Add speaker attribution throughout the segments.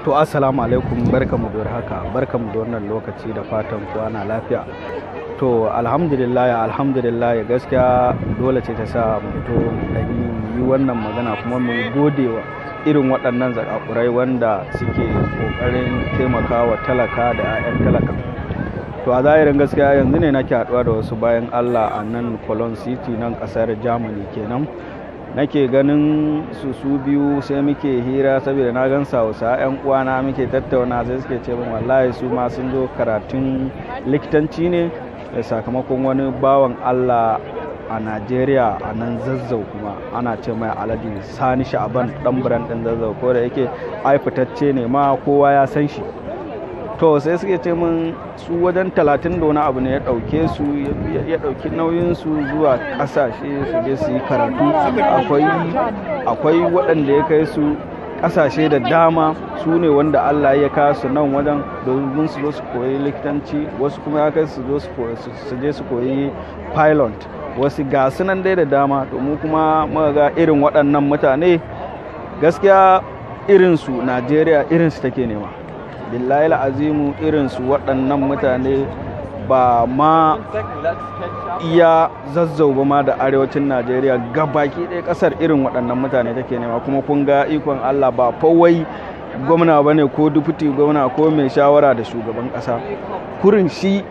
Speaker 1: To, assalamu alaikum, barkamu da haka, barkamu da wannan lokaci, da fatan kowa na lafiya. To, alhamdulillah, alhamdulillah. Gaskiya dole ce ta sa mu fito mu ɗan yi wannan magana, kuma mu gode wa irin waɗannan zakakurai wanda suke ƙoƙarin taimakawa talaka da 'ya'yan talaka. To, a zahirin gaskiya, yanzu ne nake haɗuwa da wasu bayan Allah a nan Cologne City, nan ƙasar Germany kenan. Nake ganin su su biyu, sai muke hira, saboda na gan Hausa 'yan uwana, muke tattauna, sai suke ce min wallahi su ma sun zo karatun likitanci ne sakamakon wani bawan Allah a Najeriya, a nan Zazzau, kuma ana ce mai Alhaji Sani Sha'aban dan biran din Zazzau, ko da yake ai fitacce ne ma, kowa ya san shi. To, sai suke ce min su wajen 30 da wani abu ne ya ɗauke su, ya ɗauki nauyin su zuwa ƙasashe su je su yi karatu. Akwai waɗanda ya kai su ƙasashe da dama, su ne wanda Allah ya kawo su nan wajen domin su zo su koyi likitanci. Wasu kuma ya kai su zo su je su koyi pilot, wasu ga su nan dai da dama. Domin kuma muka ga irin waɗannan mutane, gaskiya irinsu Najeriya irinsu take nema. Billahi azimu, irinsu waɗannan mutane ba ma iya Zazzau ba ma, da arewacin Najeriya gabaki ɗaya, ƙasar irin waɗannan mutane take nema. Kuma kun ga ikon Allah, ba wai gwamna ba ne ko deputy gwamna ko mai shawara da shugaban ƙasa, kurin shi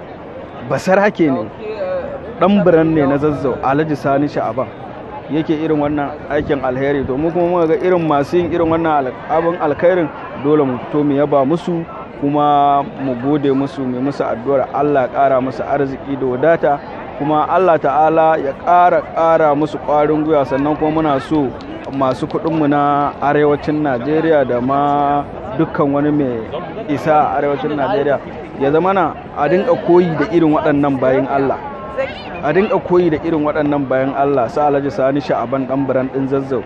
Speaker 1: basarake ne, ɗan biran ne na Zazzau, Alhaji Sani Sha'aban, yake irin wannan aikin alheri. To, mu kuma muka ga irin masu yin irin wannan abin alkhairin, dole mu fito mu yaba musu, kuma mu gode musu, mu musu addu'ar Allah ya ƙara musu arziki da wadata, kuma Allah ta'ala ya ƙara ƙara musu ƙwarin gwiwa. Sannan kuma muna so masu kuɗinmu na arewacin Najeriya da ma dukkan wani mai isa a arewacin Najeriya, ya zama na a dinka koyi da irin waɗannan bayin Allah, a dinka koyi da irin waɗannan bayan Allah, su Alhaji Sani Sha'aban dan biran ɗin Zazzau.